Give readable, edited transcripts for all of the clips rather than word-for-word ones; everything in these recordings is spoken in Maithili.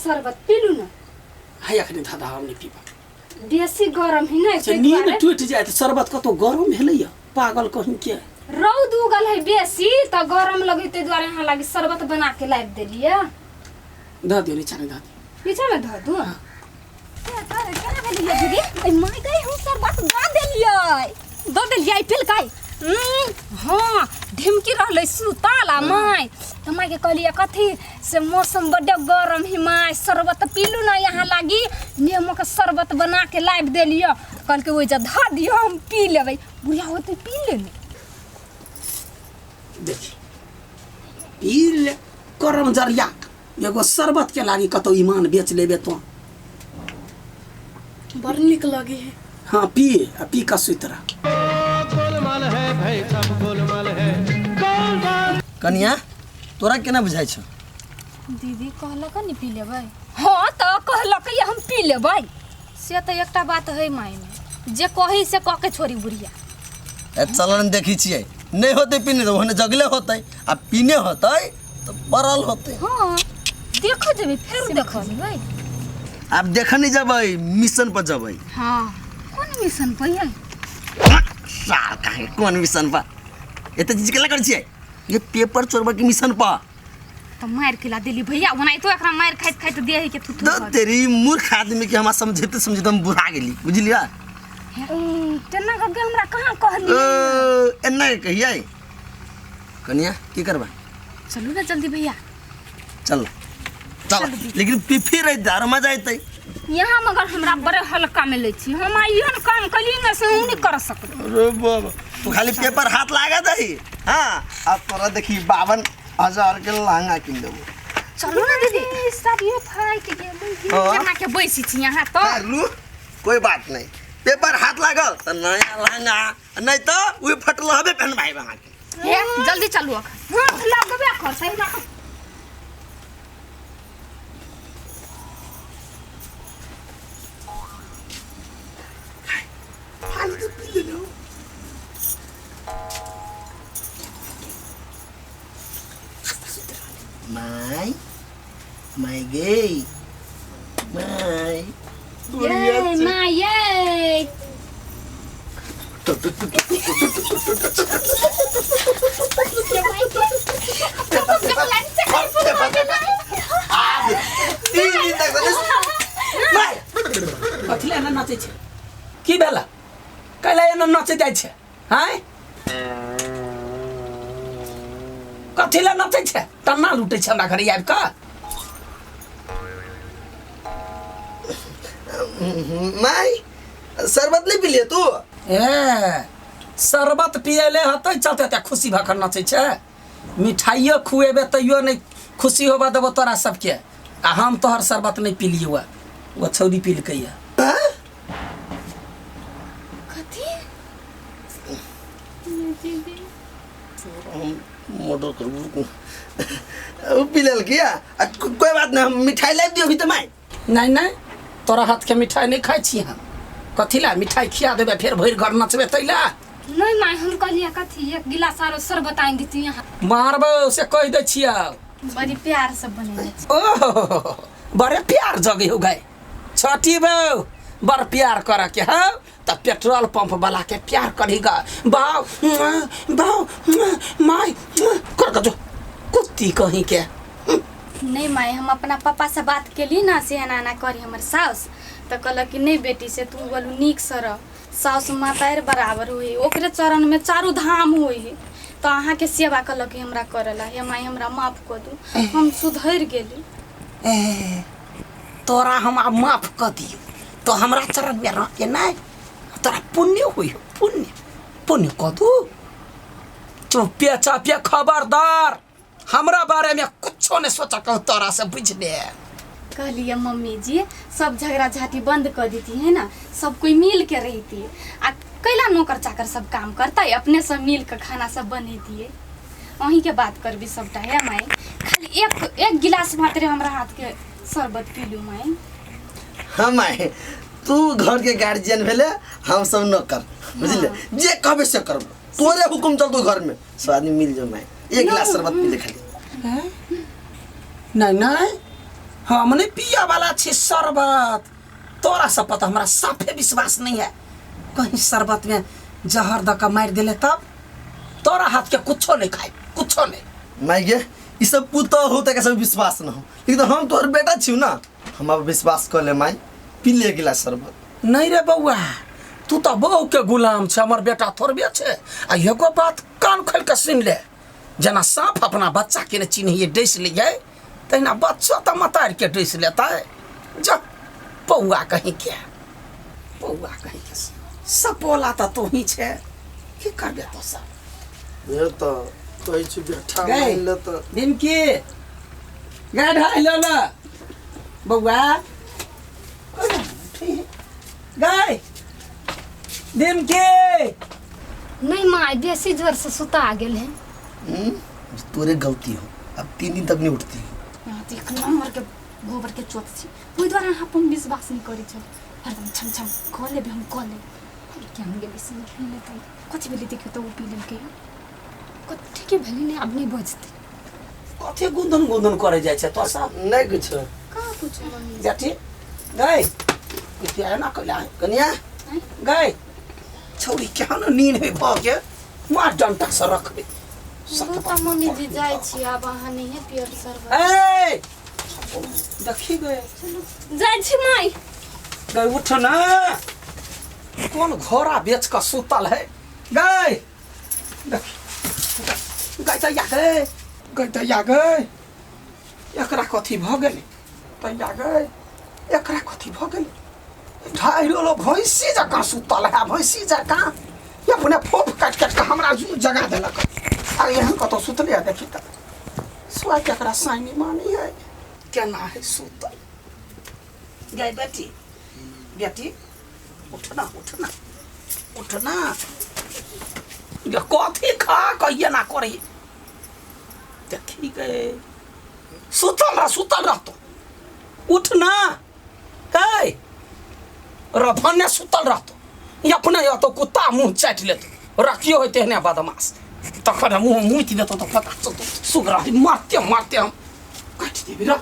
शरबत पीलू ना। है अखनी धधा हम नहीं पीबा। बेसी गरम ही ना से नींद टूट जाए तो शरबत कतो गरम भेलैया पागल कहीं के। रौद उगल है बेसी त गरम लगे ताहि दुआरे यहाँ लागी शरबत बना के लाबि देलियै। धऽ दियौ नीचा में धऽ दियौ। नीचा में धऽ दू। केना भेलियै दीदी? अइ माय गई, हम शरबत दऽ देलियै, दऽ देलियै पिलकै। हाँ ढिमकी रहलै सुतल आ माय तऽ मायके कहलियै कथी से मौसम बड्ड गरम है माय, शरबत पीलू ना, यहाँ लागी नेमोके शरबत बना के लाबि देलियै। कहलकै ओहि जे धऽ दियौ हम पी लेबै। बुढ़िया होतै पी लेने। देखी पी ले करम जरिया एगो शरबत के लागी कतौ ईमान बेच लेबे तो। बड़ नीक लगे है। हाँ पी आ पी कऽ सुति रह। गोलमाल है भाई सब गोलमाल है गोलमाल। कनिया तोरा केना बुझाइ छौ? दीदी कहलक ने पी लेबै। हाँ तऽ कहलक हम पी लेबै। से तऽ एकटा बात है माय में, जे कही से कह के छोड़ी बुढ़िया। ए चलन देखी छियै नहीं होते पीने तो ओहने जगले होते आ पीने होते तो पड़ल होते। हाँ देखो जेबै फेर देखो जेबै। आब देख नहीं जबै मिशन पर जबै। हाँ कोन मिशन पर यै? साल काहे कोन मिशन पर एते चीज केला करै छियै? ये पेपर चोरबा के मिशन पर। तो मार खिला देली भैया, ओनाहितो एकरा मार खाइत खाइत देह के थुथु तो तेरी मूर्ख आदमी के हमरा समझेते समझेते हम बुढ़ा गेली बुझलियै? तेना कऽ हमरा कहाँ कहली? ओ, एना के कहियै कनिया की करबा? चलू ना जल्दी भैया। चल चल, लेकिन पीफी रह जा मजा अयतै। यहाँ मगर हमरा बड़े हल्का में लै छी, हम आइ एहन काम कली ने से हम नहीं कर सकबै। अरे बाबा तू खाली पेपर हाथ लागा दही। हाँ अब तोरा देखी 52,000 के लहंगा किन देबो। चलू ना दीदी। सब ये फाटि गेलै। हाँ। केना के बैसी छी यहाँ तो? लू कोई बात नहीं, पेपर हाथ लागल तो नया लहंगा, नहीं तो वही फटल हबे पहनबाई अहाँ के। हे जल्दी चलू अखन। हाथ लगबे करतै हमरा। फालतू पी लेलहुँ। माय माय गे माय ये माय ये। तीन दिन तक माय कथी लए एना नाचै छै? की भेला कैला एना नाचै जाइ छै? आँय कथी लए नाचै छै? तन्ना लूटै छै हमरा घरे आबि कऽ। माय शरबत नहीं पी लिए तू? ए शरबत पियले हतै चलते एते खुशी भऽ कऽ नाचै छै। मिठाइयो खुएबे तैयो नहीं खुशी होबऽ देबो तोरा सबके। आ हम तोहर शरबत नहीं पीलियौ हँ, ओ छौरी पीलकै हँ। कथी? हम मर्डर करबो। उ पी लेल किया? आ कोई बात नहीं, हम मिठाई लाबि दियौ अभी तऽ माय। नहीं नहीं, तोरा हाथ के मिठाई नहीं खाइ छी हम। कथी ला मिठाई खिया देबे फेर भरि घर नचबे तै ला? नहीं माय, हम कहलियै कथी एक गिलास आरो शरबत आनि देती यहाँ। मारबो से कहि दै छियौ। बड़ी प्यार से बनेने छी। ओहो बड़े प्यार जगे हो गए छठी बो, बड़ प्यार कर के हौ त पेट्रोल पंप वाला के प्यार करी गा। बाव बाव my कर के जो कुत्ती कहीं के। नहीं माय, हम अपना पापा से बात केली ना से एना एना करी हमर साउस, तो कहलक कि नहीं बेटी से तू बोलू नीक से रह, साउस माता बराबर हुई, ओकरे चरण में चारू धाम हुई, तो अहाँ के सेवा कहलक कि हमरा करला। हे माय हमरा माफ कऽ दू, हम सुधरि गेली। ए तोरा हम आब माफ कऽ दियौ तो हमरा चरण में रह के नहीं तोरा पुण्य हुई, पुण्य पुण्य कऽ दू। चुपिया चापिया खबरदार हमरा बारे में कुछो नहीं सोचा कहो तोरा से बुझले। कहलिए मम्मी जी सब झगड़ा झाटी बंद कर देती है ना, सब कोई मिल के रहती, आ कैला नौकर चाकर सब काम करता है, अपने सब मिल के खाना सब बनेती। अहीं के बात करबी सबटा है माई, खाली एक एक गिलास मात्र हमरा हाथ के शरबत पी लू माई। हाँ माय तू घर के गार्जियन भेले, हम सब नौकर बुझले, जे कहबे से करब, तोरे हुकुम चलतो घर में, सब आदमी मिल जो माय एक गिलास शरबत पी ले खाली। नहीं नहीं हम नहीं पिया वाला छी शरबत। तोरा सब पर तो हमरा साफे विश्वास नहीं है। कहीं शरबत में जहर दऽ के मारि देले तब तोरा हाथ के कुछो नहीं खाए, कुछो नहीं। माय गे, ई सब पुतोह हो तक सब विश्वास न हो, लेकिन हम तोहर बेटा छियौ ना, हम अब विश्वास कऽ ले माय, पी ले गिलास शरबत। नहीं रे बौआ, तू तो बहू के गुलाम छै, हमर बेटा थोड़बे छै। आ एगो बात कान खोलि के सुनि ले, जेना साँप अपना बच्चा के ने चिन्हिए डसि लियै, तहिना बच्चो तऽ मतारि के डसि लेतै। जा पौआ कहीं के, पौआ कहीं के, सपोला तऽ तोही छै, की करबे तो सब। ये तऽ कहै छी बेटा गै, मानि ले तऽ। निमकी गै, ढाइ ल ल बौआ गै, निमकी। नहीं माँ, बेसी जोर से सुता गेल है। तोरे गलती हो, अब 3 दिन तक नहीं उठती। यहाँ तो एक नंबर के गोबर के चोट छी, ओहि दुआरे अहाँ अपन विश्वास नहीं करै छल। हरदम छम छम कऽ लेबै, हम कऽ लेब। क्या हम गेली से पी लेतै, कथी भेलै देखियौ तऽ ओ पी लेलकै। कथी ठीके भेलै नहि, आब नहि बजतै। कथी गुंदन गुंदन करे जाइ छै तो सब? नहीं कुछ। कहाँ कुछ मम्मी? जेठी गई किया ना कइला कनिया गई छौड़ी केहन नींद है भऽ के मार डंटा से रखबे। दू तऽ मम्मी जी जाइ छी, आब अहाँ नहिए पियब शरबत। ए देखी गए जाइ छी माई। गई उठ ना, कौन घोड़ा बेच कऽ सुतल है गई। देखी गई तैया गई, गई तैया गई, एकरा कथी भऽ गेलै तैया गई, एकरा कथी भऽ गेलै? ढाई रोलो भैंसी जकाँ सुतल है, भैंसी जकाँ अपने फोफ काटि काटि कऽ हमरा जगा देलक। आ एहन कतौ सुतले है? देखी तऽ सुआइ के एकरा साइनी मानी है, केना है सुतल। गई बेटी, बेटी उठना उठना उठना, ये कथी खा कहिए ना करी। देखी गए सुतल रह, सुतल रह तो उठना गए रफने सुतल रहतो, ई अपने या तो कुत्ता मुँह चाटि लेतो, रखियो होते ने बदमाश, तखन मुँह मुति देतो तो पता चलतो सुगरा मारते मारते हम काटि देबी रह।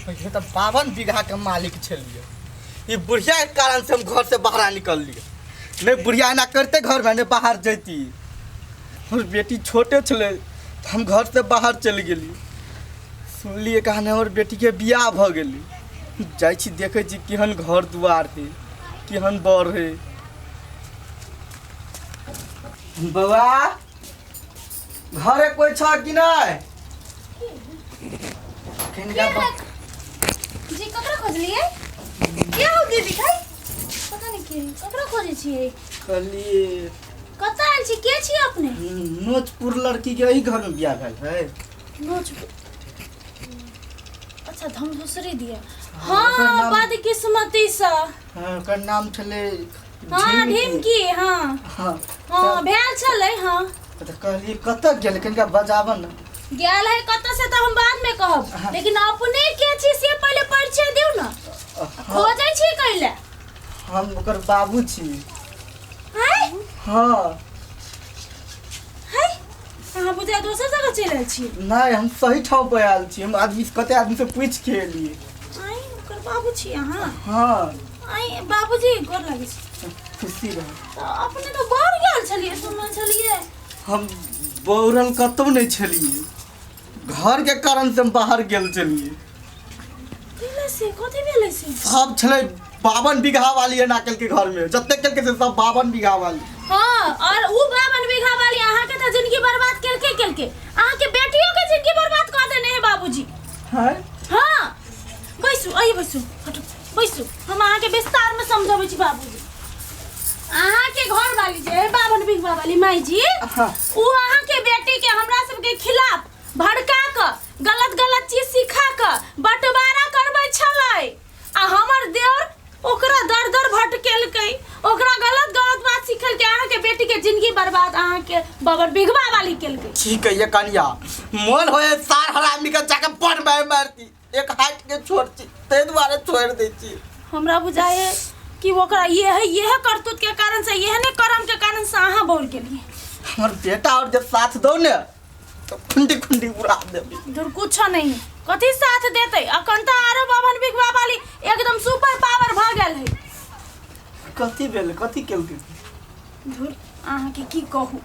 पहिले तऽ 52 बीघा के मालिक छलियै, ई बुढ़िया के कारण से हम घर से बाहर निकललियै। नहीं बुढ़िया एना करते घर में नहीं बाहर जैती। हमर बेटी छोटे छलै तऽ हम घर से बाहर चलि गेली। सुनलियै कहानी हमर बेटी के बियाह भऽ गेलै। जाइ छी देखै छी केहन घर दुआर है, केहन बर है। बौआ घरे कोइ छ कि नहि? जी ककरा खोजलियै? के हो दीदी खाई? पता नहीं के ककरा खोजै छियै। कहलियै कतऽ आयल छी, के छी अपने? नोचपुर लड़की के एही घर में बियाह भेल है। नोचपुर, अच्छा धमधोसरी दिया। हाँ बदकिस्मती से। हाँ, ओकर नाम छलै हाँ ढिमकी। हाँ हाँ हाँ भेल छलै। हाँ तऽ कहलियै कतऽ गेल, कनिका बजाबऽ ने। गेल है कतऽ से तऽ हम बाद में कहब, लेकिन अपने के छी से पहिले परिचय दिउ ने। खोजै छी कैले? हम ओकर बाबू छी। हैं? हाँ। हैं? अहाँ बुझाय दोसर जगह चलि आयल छी। नहीं, हम सही ठाव पर आयल छी। हम आदमी से कते आदमी से पूछ के एलियै। आँय, ओकर बाबू छी अहाँ? हाँ। आँय बाबूजी, गोर लागै छी। खुशी रह। तऽ अपने तऽ बढ़ गेल छलियै, सुनल छलियै। हम बौरल कतौ नहीं छलियै, घर के कारण से हम बाहर गेल छलियै। कैला से कथी भेलै से? सब छलै 52 बीघा वाली एना केलकै घर में, जते केलकै से सब 52 बीघा वाली। हाँ, और उ 52 बीघा वाली अहाँ के तऽ जिंदगी बर्बाद केलकै केलकै, अहाँ के बेटियों के जिंदगी बर्बाद कऽ देने है बाबूजी। हैं? हाँ बैसू, आइए बैसू, हटो बैसू, हम अहाँ के विस्तार में समझाबै छी बाबूजी। अहाँ के घर वाली जे है 52 बीघा वाली माई जी, हाँ। उ अहाँ के बेटी के हमरा सबके खिलाफ भड़का क गलत गलत चीज सिखा क बंटवारा करबै छलै, आ हमर देवर ओकरा दर दर भटकेलकै, ओकरा गलत गलत बात सिखेलकै, अहाँ के बेटी के जिंदगी बर्बाद अहाँ के 52 बीघा वाली केलकै। ठीक है ये कनिया, मन होए सार हरामी के जाके पट मार मारती, एक हाथ के छोड़ छी, ताहि दुआरे छोड़ दै छी। हमरा बुझाए कि ओकरा ये है ये करतूत के कारण से एहने कर्म के कारण से अहाँ बोल गेलिए। हमर बेटा और जब साथ दो ने तो खुंडी खुंडी उड़ा देबी। दूर कुछ नहीं कथी साथ देते अखन तऽ आरो बाभन बिगवा वाली एकदम सुपर पावर भऽ गेल है। कथी भेल, कथी केलकै? धुर अहाँके की कहू।